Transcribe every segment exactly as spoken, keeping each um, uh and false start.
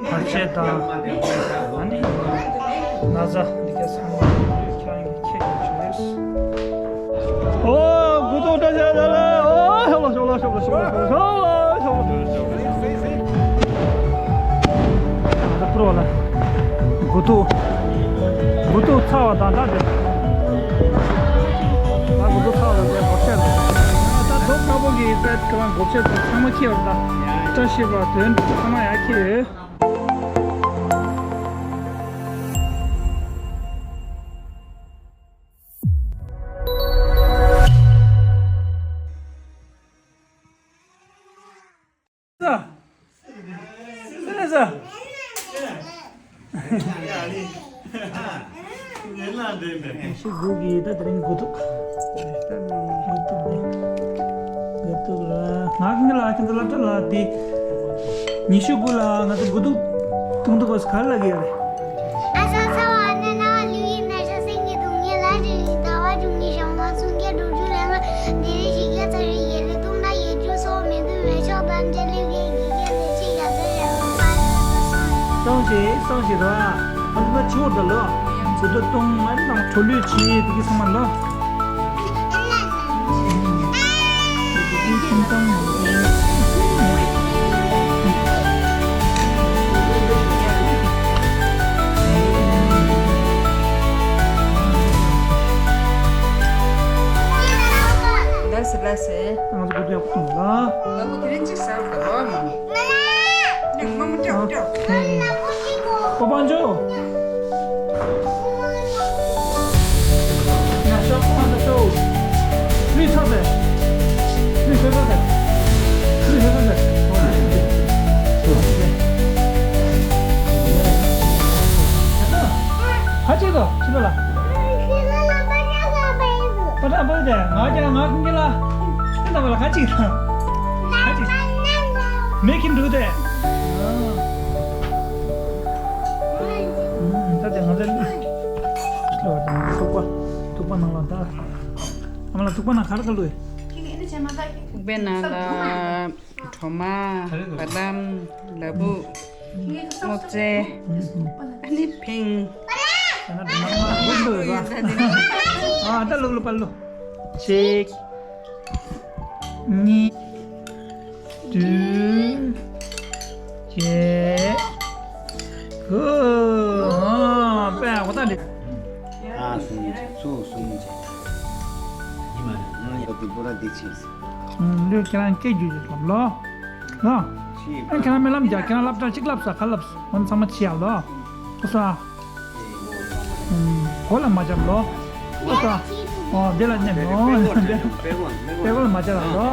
བར་ཆད་དང་། ཨ་ནི། ན་ཚ་འདི་ག་ཚང་མ་ཁྱེད་རང་གིས་ཁྱེད་ཀྱིས་བྱོས། ཨོ། དགུ་ཐུག་བཀྲ་ཤིས་བདེ་ལེགས། ཨོ། ཤོག་ལ་ཤོག་ལ་ཤོག་ལ་ཤོག་ལ་ཤོག་ལ་ཤོག་ལ་ཤོག་ལ། ད་པུར་བ་ལ། དགུ་ཐུག་དགུ་ཐུག་ཚར་བ་དང་ད་དེ། ད་དགུ་ཐུག་ཚར་བ་དང་དེ་སྒོ་ཕྱེ་ལ། ད་དོ་དཀར་པོ་གི་ད་ཁྱེད་རང་སྒོ་ཕྱེ་དང་ཚང་མ་ཁྱེད་རང་ད། བཀྲ་ཤིས་པ་དོན་ཚང་མ་ཡར་ཁྱེད་ཡོད། ཉི་ཤུ་དགུ་གི་ད་དེ་རིང་དགུ་ཐུག་དགུ་ཐུག་ལ་ང་གིན་ལ་ཁྱེད་ཚོ་སློབ་གྲྭ་ལ་དེ། ཉི་ཤུ་དགུ་ལ་ང་ཚོ་དགུ་ཐུག་གཏོང་ཐུབ་པ་ག་རེ་ལབ་ཀྱི་ཡོད་རེད། ཨ་ས་ཚ་བ་ཨ་ན་ན་བ་ལུ་ཡི་ན་ཤ་སེང་གེ་དུང་ངེ་ལ་རི་ཡི་ཟླ་བ་བཅུ་གཉིས་ཞག་མ་སུམ་བརྒྱ་དྲུག་ཅུ་ལས་ང་དེ་རི་བཞི་བརྒྱ་རྩ་བཞི་ཡེ་རི་དུང་ན་ཡེ་ཅུ་སོ་མེ་དུ་མེ་ཤོག་དང་འབྲེལ་ལུས་ཀྱི་གི་གེ་ལེ་ཆི་ཡ་ཚ་ཡ་ལུ་པ་ཡ་ཚ་སང་། སང་ཞེས་སང་ཞེས་ར། ཨ་ནི་ཕྱི་བོར་ད་ལོ། ཟུར་དུ་གཏོང་ཨ་ནི་དང་གྲོ་ལུད་ཆི་དེ་གི་ཚང་མ་ལོ། ལགས་སེ་ལགས་སེ། ང་ཚོ་གོ་དེ་ཡག་པོ་གཏོང་ལ། ལ་བུ་དེ་རིང་གཅིག་ཟ་རུ་ད་ལོ་མ། ཨོ་པ་འཇོ། ཡ་ཤོག་པ་འཇོ་ཤོག་ལུས་ཚར་ཟེར། ལུས་ཤོག་ཟེར། ལུས་ཤོག་ཟེར། ཧ་ཅི་དོ་ཕྱི་ལ་ལ། པ་ཏྲ་པ་ཏྲ་ང་ཀྱང་ང་ཀུན་གྱི་ལ། ཁྱེད་ལ་བ་ལ་ཁ་ཅིག་ལ། ཁ་ཅིག་མེ་ཁྱིམ་འདུག་སྟེ། ད་དེ་ང་ཚོ་ལུས། ལོ་དང་ཐུག་པ། ཐུག་པ་ནང་ལ་ད། ཨ་མ་ལ་ཐུག་པ་ནང་ག་རེ་ག་ལུས། ཐུག་པའི་ནང་ལ། གྲོ་མ། བ་ལམ། ལ་ཕུག་སྨོག་རྩེ། ཨ་ནི་ཕིང་། ཨ་ད་ལུག་ལུག་པ་ལུག་གཅིག་གཉིས། བདུན། བརྒྱད། དགུ། ཨ་པས་འོ་ད་འདི། ཨ་གསུམ་གཅིག་ཚུགས་གསུམ་གཅིག་ཉི་མ་ང་ཡོད་དུ་པོ་ར་འདི་ཕྱིན་སོང་། ལུས་ཁྱེད་རང་སྐད་རྒྱུད་ཀྱི་ལབ་ལོ། ལོ། ཨ་ཁྱེད་རང་སྨོན་ལམ་རྒྱག་ཁྱེད་རང་སློབ་གྲྭ་གཅིག་ལབ་ས་ག་ལབ་ས་འོ་ཚང་མ་ཕྱི་ཡག་ལོ། ཨོ་ས། གོ་ལ་མ་འཇམ་ལོ། ཨོ་ས། ཨོ་དེ་ལ་ནེམ་ལོ། པེ་གོ་ལ་མ་འཇམ་ལོ།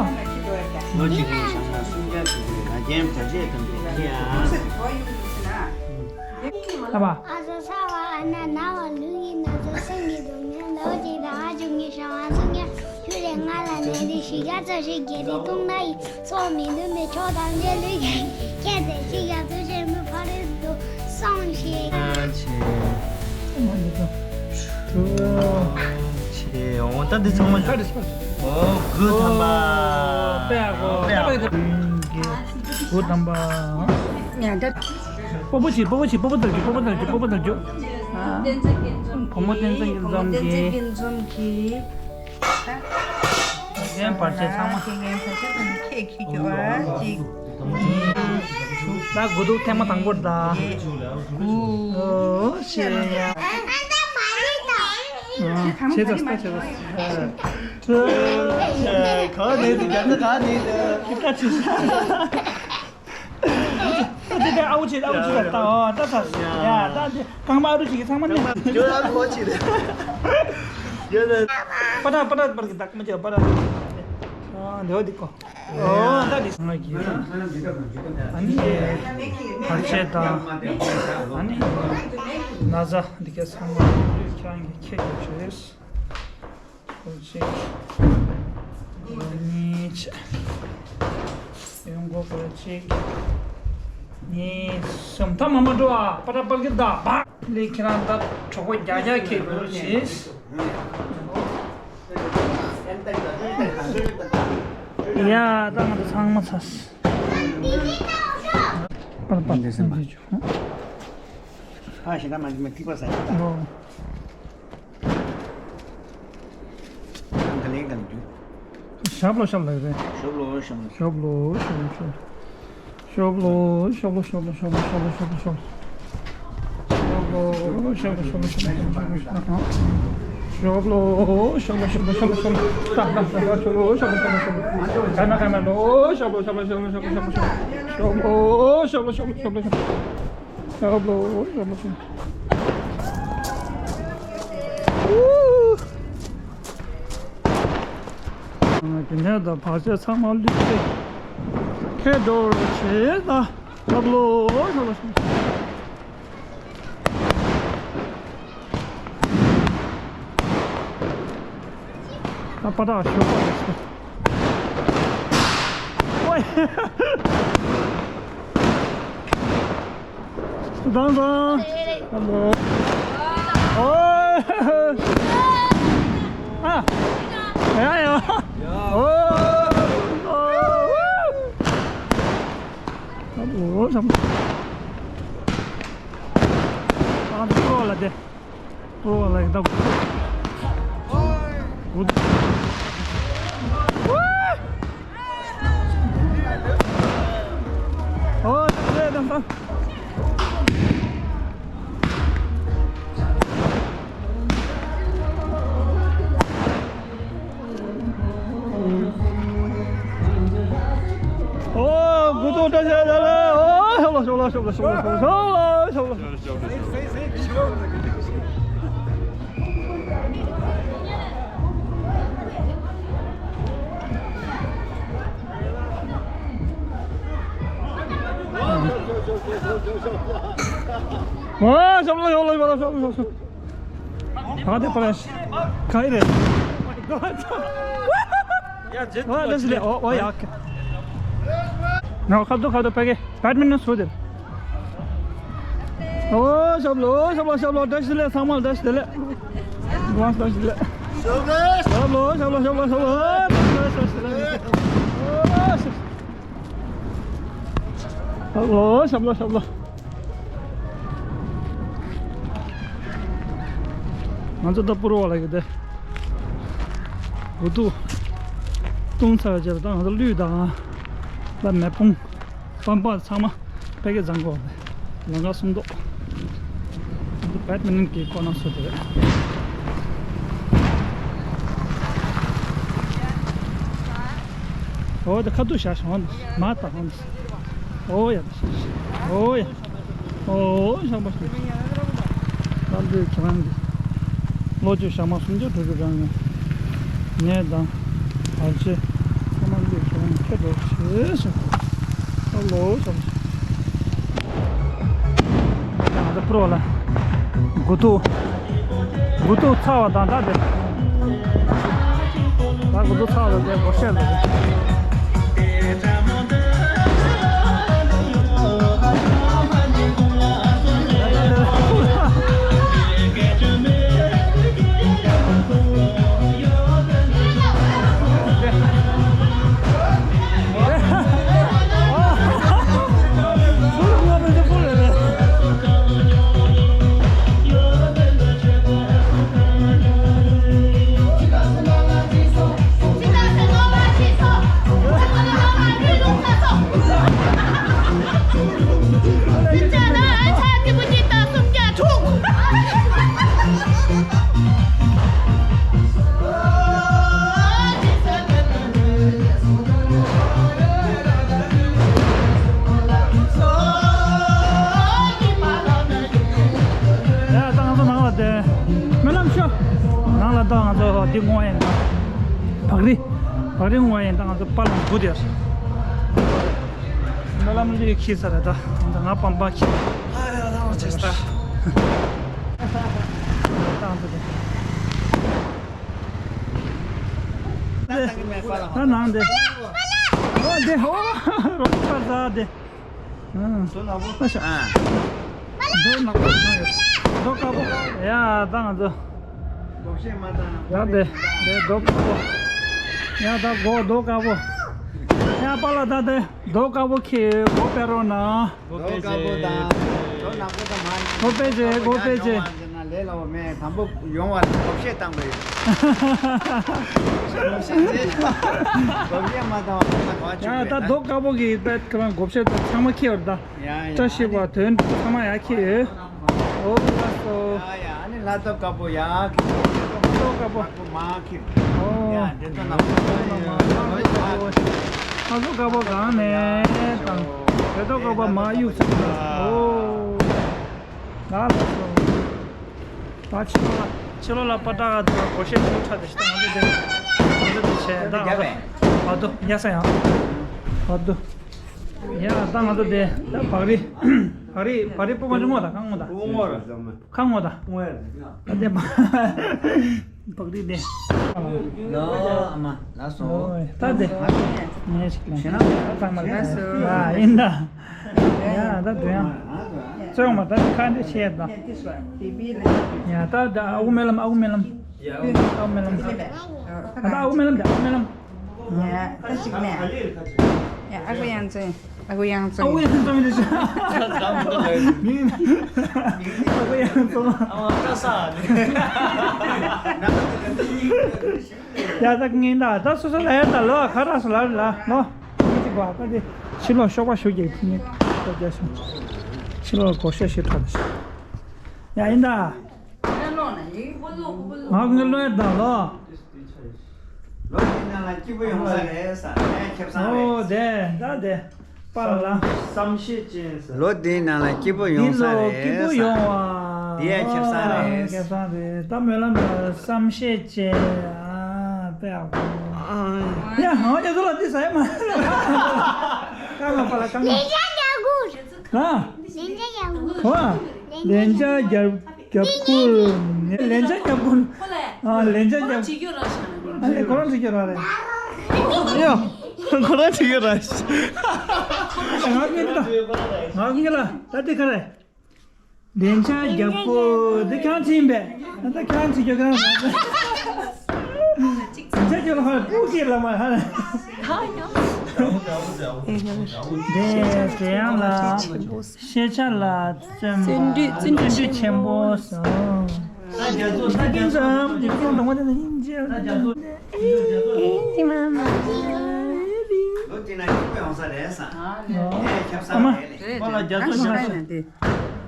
ལོ་གཅིག་གི་ཞང་ལ་སུམ་བརྒྱ་ཞིག་རེད་ང་རྒྱན་བྱ་བྱེད་དམ་པའི་ཁྱེད་ཨ། ལ་བ། ཨ་ཟ་ས་བ་ཨ་ན་ན་བ་ལུ་ཡི་ན་ཚ་སེང་གེ་དུང་ངེ་ལོ་གཅིག་དང་ཨ་ཅུ་ངེ་ཞང་ཨ་སུ་ངེ་ཁྱུ་ལས་ང་ལ་ནས་རི་ཞི་ག་ཚ་ཞིག་གེ་རི་ཏུང་ན་ཡི་ཚོགས་མི་འདུན་པའི་ཕྱོགས་དང་འབྲེལ་ལུས་ཀྱི་ཁྱེད་དེ་ཞིག་ཡ་ཚོ་ཆེན་མོ་ཕ་རོལ་ཏུ་སོང་ཞིག་ཆེ། ཆེ། འོ་ད་འདི་ཚང་མ་འཇོག་ཨོ་དགུ་ཐམ་པ། དགུ་ཐམ་པ། སྤོ་བོ་ཆེ་སྤོ་བོ་ཆེ་སྤོ་བོ་དར་རྒྱུ་སྤོ་བོ་དར་རྒྱུ་སྤོ་བོ་དར་རྒྱུ། བུ་མོ་བསྟན་འཛིན་སྐྱིད་འཛོམས་ཀྱིས། བར་ཆད་ཚང་མ། ད་དགུ་ཐུག་ཐེངས་མ་དང་པོ་རེད་ད། དགུ། ཨོ་ཤེ། ཨ། ཆེ་ཙག་ཆེ་ཙག་ག་ནས་འདུག་རྒྱ་ཚ་ག་ནས་འདུག་ད་ཆེ་ཙག་ད་དེ་དེ་ཨའུ་ཆེ་ཨའུ་ཆེ་ད་ད་ད་ད་ཡ་ད་དེ་རྐང་པ་ཨ་རུ་ཆེ་གི་ཚང་མ་ནས་ཡོད་ཨ་རུ་ཧོ་ཆེ་རེད་ཡོད་ད། པ་ད་པ་ད་པར་གི་ད་མ་ཆེ་པ་ད་ཨ་འདེ་བ་འདི་གོ་ཨོ་ད་དེ་ང་གི་ཨ་ནི་བར་ཆད་དང་ཨ་ནི་ན་ཚ་འདི་ག་ཚང་མ་ཁྱེད་རང་གི་ཁྱེད་ཀྱི་བྱོས། གཅིག་གཉིས། ཡོང་སྒོ་གཅིག་གཉིས། གསུམ། ཐ་མ་མ་འགྲོ་ཨ། པ་ཏྲ་པར་གི་ད་བ། ལས་ཁྱེད་རང་ད་གྲོགས་པོ་རྒྱ་རྒྱ་ཁྱེད་དགོས་ཤིག་ཡ་ད་ང་ཚོ་ཚང་མ་ཚ། པར་པར་འདི་སེམས་པ། ཨ་ཞེ་ད་མ་འདི་མ་ཐིག་པ་ས་ཡིན་ད། ཨོ། ཨང་ག་ལེན་ག་ལེན་རྒྱུ། ཞབས་ལོ་ཞབས་ལོ་རེད། ཞབས་ལོ་ཞབས་ལོ། ཞབས་ལོ་ཞབས་ལོ་ཞབས་ལོ། ཞོབ་ལོ་ཞོབ་ལོ་ཞོབ་ལོ་ཞོབ་ལོ་ཞོབ་ལོ་ཞོབ་ལོ། ཞོབ་ལོ་ཞོབ་ལོ་ཞོབ་ལོ་ཞོབ་ལོ་ཞོབ་ལོ་ཞོབ་ལོ་ཞོབ་ལོ་ཞོབ་ལོ། ཞོབ་ལོ་ཞོབ་ལོ་ཞོབ་ལོ་ཞོབ་ལོ་ཞོབ་ལོ། ད་ད་ད་ད་ཞོབ་ལོ་ཞོབ་ལོ་ཞོབ་ལོ་ཞོབ་ལོ། ད་ན་ཁ་ན་ལོ་ཞོབ་ལོ་ཞོབ་ལོ་ཞོབ་ལོ་ཞོབ་ལོ་ཞོབ་ལོ། ཞོབ་ལོ་ཞོབ་ལོ་ཞོབ་ལོ་ཞོབ་ལོ་ཞོབ་ལོ། ཞོབ་ལོ་ཞོབ་ལོ་ཞོབ་ལོ། དེ་ནས་ད་བར་ཆད་ཚང་མ་བསླུས་ཏེ་ཁེ་འགྲོ་བྱེད་ན། ཞབས་ལོ་ཞབས་ལོ་ཞབས་ལོ། ད་པ་ཏྲ་ཞོག་པ་རེད། ཨོའི། དང་དང་། ཨོའི། ཨ། ཡ་ཡ། ཨོའི། ཨོའི། ཨ་ལོ་ཞབས་ལོ། ཨ་ལོ་ལ་དེ། ཨོ་ལ་ཡི་ད། ཨོ་ལེ་དང་དང་། ཨོ་དགུ་ཐུག་བཀྲ་ཤིས་བདེ་ལེགས། ཨོ་ཞབས་ལོ་ཞབས་ལོ་ཞབས་ལོ། ཨོ་ཞབས་ལོ་ཞབས་ལོ་ཞབས་ལོ་ཞབས་ལོ། ཨ་དེ་པ་རེད། ག་ཡི་རེད། ཡ་ཇེ་ཨོ་བཀྲ་ཤིས་བདེ་ལེགས། ཨོ་ཨོ་ཡ། ཁ་ཐུག་ཁ་ཐུག་ཕ་གི་བེད་མིན་ཊོན་སུ་དེ། ཨོ་ཞབས་ལོ་ཞབས་ལོ་ཞབས་ལོ། བཀྲ་ཤིས་བདེ་ལེགས། ཚང་མ་ལ་བཀྲ་ཤིས་བདེ་ལེགས། བཀྲ་ཤིས་བདེ་ལེགས། ཞབས་ལོ་ཞབས་ལོ་ཞབས་ལོ་ཞབས་ལོ། བཀྲ་ཤིས་བདེ་ལེགས། ཨོ་ཞབས་ལོ་ཞབས་ལོ་ཞབས་ལོ། ང་ཚོ་ད་པུར་བ་ལ་ཡོད་དེ། འུ་ཐུག་བཏུང་ཚར་རྗེས་ད་ང་ཚོ་གླུད་དང་། ད་མེ་དཔུང་། པམ་པ་ཚང་མ་ཕ་གི་བཟང་གོ། ལང་ཀ་སུམ་མདོ། འདི་བེད་མིན་ཊོན་གི་ཀོ་ནར་སུ་དེ་རེད། ཨོ་དེ་ཁ་ཐུག་བཞག་ཤོག་ཧོན། མ་ད་ཧོན། ཨོ་ཡ་ད་ཤ་ཤ། ཨོ་ཡ། ཨོ་ཞག་པ་ཞིག། ལམ་འདི་ཁྱེད་རང་གི་ལོ་རྒྱུས་ཞག་མ་སུམ་ཅུ་དྲུག་ཅུ་གང་ངས་ངས་དང་བར་ཆད་ཚང་མ་འདི་ཁྱེད་རང་ཁྱེད་འགྲོ་ཆེ་ཞིག། ཨོ་ལོ་ཞག་པ་ཞིག། ཡང་ད་པུར་བ་ལ་དགུ་ཐུག་དགུ་ཐུག་ཚར་བ་དང་ད་དེ། ད་དགུ་ཐུག་ཚར་བ་དེ་སྒོར་གཞས་ལ། ཡ་ད་ང་ཚོ་ནང་ལ་བསྡད། སྨོན་ལམ་ཤོག། ནང་ལ་ད་ང་ཚོ་འདི་སྔོན་ཡིན་ད། བག་རི། བག་རི་སྔོན་ཡིན་ད། ང་ཚོ་པ་ལང་བུ་དེར། སྨོན་ལམ་འདི་ཁྱི་ས་རེད་ད། ང་ཚོ་ང་པམ་པ་ཁྱི། ཨ་རེ་ད་ང་ཚོ་དེ། ད་ང་ཚོ་དེ། ད་ནང་དེ། ཨོ་དེ་ཧོ། རོ་པ་ཟ་དེ། ཨ། ཨ་ཤ། རྡོ་ནག་པོ་ཡོད། རྡོ་དཀར་པོ། ཡ་ད་ང་ཚོ། ད་དེ་དེ་རྡོ་དཀར་པོ། ཡ་ད་སྒོ་རྡོ་དཀར་པོ། ཡ་ པཱ་ལགས་ད་ལྟ་རྡོ་དཀར་པོ་ཁྱེར་སྒོ་ཕྱེ་རོགས་གནང་། རྡོ་དཀར་པོ་དང་རྡོ་ནག་པོ་དང་མ། སྒོ་ཕྱེ་རྗེས་སྒོ་ཕྱེ་རྗེས། ལས་སླ་བོ་མེད། དང་པོ་ཡོང་བ་ལ་བགོ་བཤའ་བཏང་དགོས་ཡོད། བགོ་བཤའ་མ་བཏང་བ་ཁོ་ན་ག་བ་ཡ་ཆུག་ད་རེད། རྡོ་དཀར་པོ་གི་པད་ཁ་རང་བགོ་བཤའ་དང་ཚང་མ་ཁྱེར་བ་ད། ཡ་ཡ། བཀྲ་ཤིས་པ་དོན་ཚང་མ་ཡ་ཁྱེར་ཡོད། ཨོ་ལགས་སོ། ཡ་ཡ། ཨ་ནི་ལྷ་ཐོབ་དཀར་པོ་ཡ་ཁྱེར། ལྷ་ཐོབ་དཀར་པོ། མ་ཁྱེར། ཨོ། ཡ་འདི་ཚོ་ནང་། ལྷ་ཐོབ་དཀར་པོ་གང་ནས་དང་། ལྷ་ཐོབ་དཀར་པོ་མ་གཡུག་ཚུགས། ཨོ། ལགས་ལགས་སོ། ད་ཕྱི་ལོགས་ལ་ཕྱི་ལོགས་ལ་པ་ཏྲ་ག་ཚོ་སྒོར་གཞས་ཁྱུག་ཁྲ་དེ་ཞིག་ད་ང་ཚོ་དེ་ང་ཚོ་དེ་བྱས་ད་ང་ཚོ་བར་དུ་ཡ་ས་ཡང་བར་དུ་ཡ་ད་ང་ཚོ་དེ་ད་བག་རི་བག་རི་བག་རི་སྤོ་བ་ཅུང་ངོ་ད་གང་ངོ་ད་སྤོ་ངོ་ར་ཟ་མ་ཁ་ངོ་ད་སྤོ་ངོ་ད་དེ་བག་རི་དེ་ལོ་ཨ་མ་ལ་སོ་ད་དེ་ངས་ཞིག་ལ་ད་ཚང་མ་ལ་ཡིན་ད། ཡ་ད་དུ་ཡང་། བཙོན་མ་ད་ཁ་འདི་ཆེ་ད། ཡ་ད་ད་ཨ་ཁུ་སྨོན་ལམ། ཨ་ཁུ་སྨོན་ལམ། ཨ་ཁུ་སྨོན་ལམ། ད་ཨ་ཁུ་སྨོན་ལམ་ད་ཨ་ཁུ་སྨོན་ལམ། ཡ་ད་ཅིག་ནས། ཡ་ཨ་ཁུ་ཡང་བཙོན། ཨ་ཁུ་ཡང་བཙོན། ཨ་ཁུ་ཡང་བཙོན་མི་འདི་ཤ། མི་ཨ་ཁུ་ཡང་བཙོན། ཡ་ད་ངན་ད་ད་སོ་སོ་ལ་ཡ་ད་ལོ་ཁ་ར་སོ་ལ་ལ་ལོ། ཅིག་བ་ད་དེ་ཕྱི་ལོགས་གཤོག་པ་ཞུ་གི་ཕྱི་ཉིན་ད་རྒྱ་སོང་། ཕྱི་ལོགས་སྒོར་གཞས་ཞིག་འཁྲབ་ད་ཤི། ཡ་ཡིན་ད། ང་ངི་ལོས་ད་ལོ། ལོ་འདི་ནང་ལ་སྐྱིད་པོ་ཡོང་ས་རེད་ས་ལས་ཁེབས་ས་རེད། ཨོ་དེ་ད་དེ། པཱ་ལགས། བསམ་ཤེས་ཅན་ཟེར། ལོ་འདིའི་ནང་ལ་སྐྱིད་པོ་ཡོང་ས་རེད། འདི་ལོ་སྐྱིད་པོ་ཡོང་བ། འདི་ཡ་ཁེབས་ས་རེད། ཁེབས་ས་རེད། ད་སྨོན་ལམ་ལ་བསམ་ཤེས་ཅན། ཨ་དཔེ་ཡག་པོ། ཡ་ཧང་ཡ་ཚོ་ལ་འདི་ཟ་ཡ་མ་རེད། ཀ་ང་པཱ་ལགས་ཀ་ང་། ལན་ཆགས་རྒྱབ་ཁུར། ཧ། ལན་ཆགས་རྒྱབ་ཁུར། ཧ། ལན་ཆགས་རྒྱབ། རྒྱབ་ཁུར། ལན་ཆགས་རྒྱབ་ཁུར། ཨ་ལན་ཆགས་རྒྱབ། ཨ་ལས་ཁོ་རང་བྲིས་རྒྱུ་ར་རེད། ཡ། ཁོ་རང་བྲིས་རྒྱུ་ར། ང་གཉིས་ལ། ང་གཉིས་ལ་ད་དེ་ག་རེད། ལན་ཆགས་རྒྱབ་ཁུར་འདི་ཁྱང་ཕྱིན་པས། ད་ཁྱང་ཕྱིན་རྒྱུ་གང་རེད། ལན་ཆགས་རྒྱབ་ལ་ཧ་པུ་ཀེ་ལ་མ་ཧ། དེ་དེ་ཡང་ལ། ཤེས་བྱ་ལ་བརྩོན་པ། བརྩོན་འགྲུས་ཆེན་པོ་སོང་། ད་རྒྱ་མཚོ་ད་རྒྱ་མཚོ། ཀུན་ཙམ་ཡིག་ཚང་དང་པོ་དེ་ནས་ཡིན་ཅེས། ད་རྒྱ་མཚོ། ལོ་དེ་ན་ཡིན་པའི་ཡོང་ས་རེད་ས། ཨེ་ཁྱབ་ས་ཨ་མ། རེད་ལེ། ཁོ་ལ་རྒྱ་མཚོ་ཁྱབ་ས་རེད་དེ།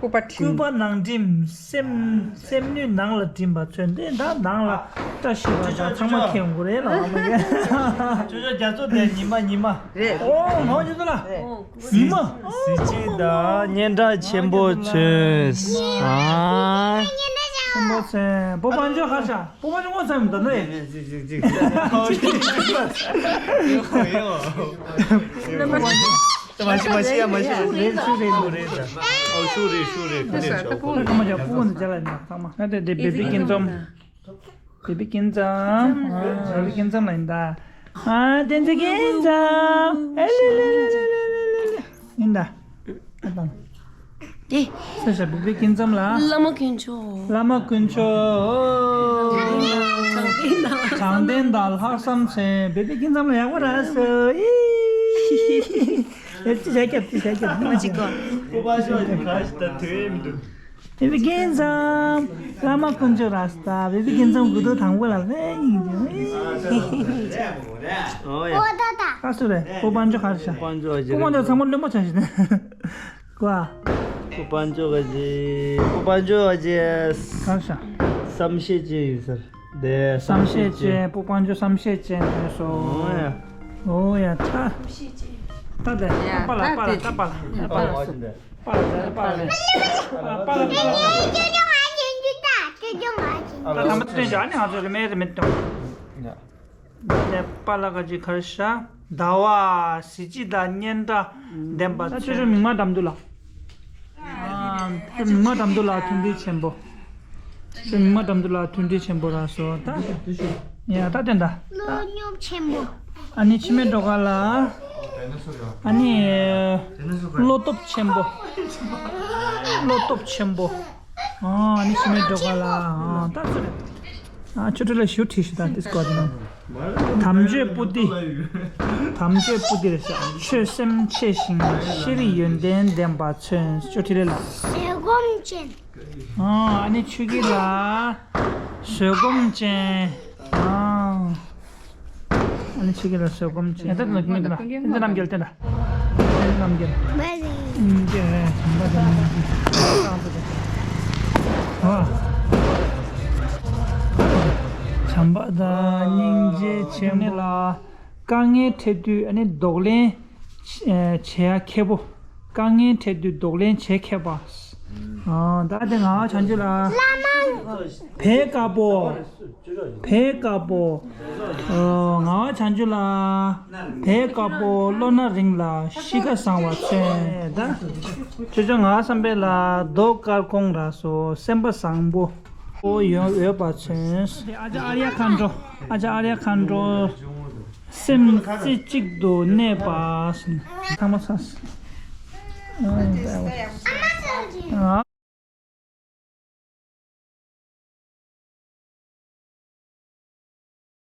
སྐུད་པ་ཁྲིམས། སྐུད་པ་ནང་ཁྲིམས་སེམས་སེམས་ནུས་ནང་ལ་བྲིན་པ་ཚོས་འདི་ད་ནང་ལ་བཀྲ་ཤིས་པ་དང་ཚང་མ་ཁྱེད་འགོ་རེད་ལ་ཨ་མ་ཡ། ཅོ་ཅོ་རྒྱ་མཚོ་དེ་ཉི་མ་ཉི་མ། རེད། ཨོ་ང་ཅོ་ཅོ་ལ། ཉི་མ། གཟི་བརྗིད་དང་སྙན་གྲགས་ཆེན་པོ་མཚོན། ཨ། ཆེན་པོ་མཚོན། སྤོ་བ་འཇོག་ཧ་ཤ། སྤོ་བ་འཇོག་ངོ་ཚ་མི་འདུག་ནི། མ་ཤི་མ་ཤི་ཡ་མ་ཤི། རེད་ཤུ་རེད་མོ་རེད། ཨོ་ཤུ་རེད་ཤུ་རེད་ཁ་ནས་ཤོག་ཁ་མ་ཇག་སྤུ་གུ་འདི་ཇ་ལ་ཡིན་ད་ཚང་མ་ང་དེ་དེ་བེ་བི་ཀིན་ཙམ། བེ་བི་ཀིན་ཙམ། བེ་བི་ཀིན་ཙམ་ལ་ཡིན་ད། ཨ་བསྟན་འཛིན་ཀིན་ཙམ། ཨེ་ལེ་ལེ་ལེ། ཡིན་ད། ཨ་དང་། ཏེ། ས་ཞབས་པད་ཀུན་འཛོམས་ལ། བླ་མ་དཀོན་མཆོག་བླ་མ་དཀོན་མཆོག་དྲང་བདེན་དང་ལྷག་བསམ་ཚེ་བེ་བི་ཀུན་འཛོམས་ལ་ཡག་པོ་ར་སོ་ཨི། ཨེ་ཅི་བྱ་རྒྱབ་ཅི་བྱ་རྒྱབ་མ་ཅིག་གོ། ཁོ་པ་ཤོག་ཅིག་ག་ཞིག་ད་དུས་ཡིན་འདུག་བེ་བི་ཀུན་འཛོམས། བླ་མ་དཀོན་མཆོག་ར་སོ་ད་བེ་བི་ཀུན་འཛོམས་དགུ་ཐོག་དང་པོ་ལ་ལྷན་ཡིན་ཅིང་། ཨོ་ཡ། ཁ་སུ་རེད་སྤོ་བ་འཇོག་ག་རེ་ཤ། སྤོ་བ་འཇོག་རེད། སྤོ་བ་འཇོག་ཚང་མ་བློན་པོ་ཆགས་ཤིག་ནས། ཀོ་ཨ། སྤོ་བ་འཇོག་ག་ཅི། སྤོ་བ་འཇོག་ག་ཅི། ག་རེ་ཤ། བསམ་ཤེས་ཅན་ཡིན་ཟེར། དེ་བསམ་ཤེས་ཅན་སྤོ་བ་འཇོག་བསམ་ཤེས་ཅན་དེ་སོ། ཨོ་ཡ། ཨོ་ཡ་ད། ད་དེ་ད་པ་ལ་པ་ལ་ད་པ་ལ་ད་པ་ལ། པ་ལ་པ་ལ་པ་ལ་པ་ལ། ད་ད་མ་ཐུན་ཅག་ནི་ང་ཚོ་རི་མེད་རི་མེད་གཏོང་། ནས་པ་ལ་ག་ཅི་ག་རེ་ཤ། ཟླ་བ་གཟི་བརྗིད་དང་སྙན་གྲགས་ལྡན་པ་ད་ཆོས་ཆོས་མིག་དམར་འགྲམ་དུ་ལ། ཨ་ཆོས་མིག་དམར་འགྲམ་དུ་ལ་མཐུན་སྒྲིལ་ཆེན་པོ། ཆོས་མིག་དམར་འགྲམ་དུ་ལ་མཐུན་སྒྲིལ་ཆེན་པོ་ར་སོ་ད། ཡ་ད་དེ་འདྲ། བློ་སྙོམས་ཆེན་པོ། ཨ་ནི་འཆི་མེད་སྒྲོལ་དཀར་ལ། ཨ་ནི། བློ་སྟོབས་ཆེན་པོ། བློ་སྟོབས་ཆེན་པོ། ཨ་ནི་འཆི་མེད་སྒྲོལ་དཀར་ལ་ཨ་ད་ཚུར། ཨ་ཆོས་ཁྲི་ལ་ཞུ་ཁྲིད་ཞུ་ད་དེ་སྐོར་ནང་། དམ་ཆོས་པོ་ཏི། དམ་ཆོས་པོ་ཏི་རེད་ཤག་ཆོས་སེམས་ཆེ་ཞིང་ཤེས་རིག་ཡོན་ཏན་ལྡན་པ་མཚོན། ཅོ་ཁྲི་ལེ་ལ། བཟོད་སྒོམ་ཅན། ཨ་ནི་ཆོས་སྐྱིད་ལ། བཟོད་སྒོམ་ཅན། ཨ་ནི་ཆོས་སྐྱིད་ལ་བཟོད་སྒོམ་ཅན། ད་ལ་ཀུན་ལ་ཀུན་ལ་རྣམ་རྒྱལ་བསྟན་ལ། རྣམ་རྒྱལ། བྱམས་པ་དང་སྙིང་རྗེ། བྱམས་པ་དང་སྙིང་རྗེ་ཆེན་པོ་ལ། དཀའ་ངལ་འཕྲད་དུས་ཨ་ནི་གདོང་ལེན་བྱེད་ཡ་མཁས་པོ། དཀའ་ངལ་འཕྲད་དུས་གདོང་ལེན་བྱེད་མཁས་པ། ཨ་ད་དེ་ང་བ་བྱང་ཆུབ་ལ། བས་དཀར་པོ། བས་དཀར་པོ། ཨ་ང་བ་བྱང་ཆུབ་ལ། བས་དཀར་པོ་བློ་སྣ་རིང་ལ་གཤིས་ཀ་བཟང་བ་མཚོན། ད་ཅོ་ཅོ་ང་བསམ་པའི་ལ་མདོག་དཀར་ཁོང་ར་སོ་སེམས་པ་བཟང་པོ། ཨོ་ཡོད་ཡོད་པ་མཚོན། ཨ་ཅག་ཨར་ཡ་མཁའ་འགྲོ། ཨ་ཅག་ཨར་ཡ་མཁའ་འགྲོ། སེམས་རྩེ་གཅིག་ཏུ་གནས་པ། ཚང་མ་ཚར་སོང་། ཨ།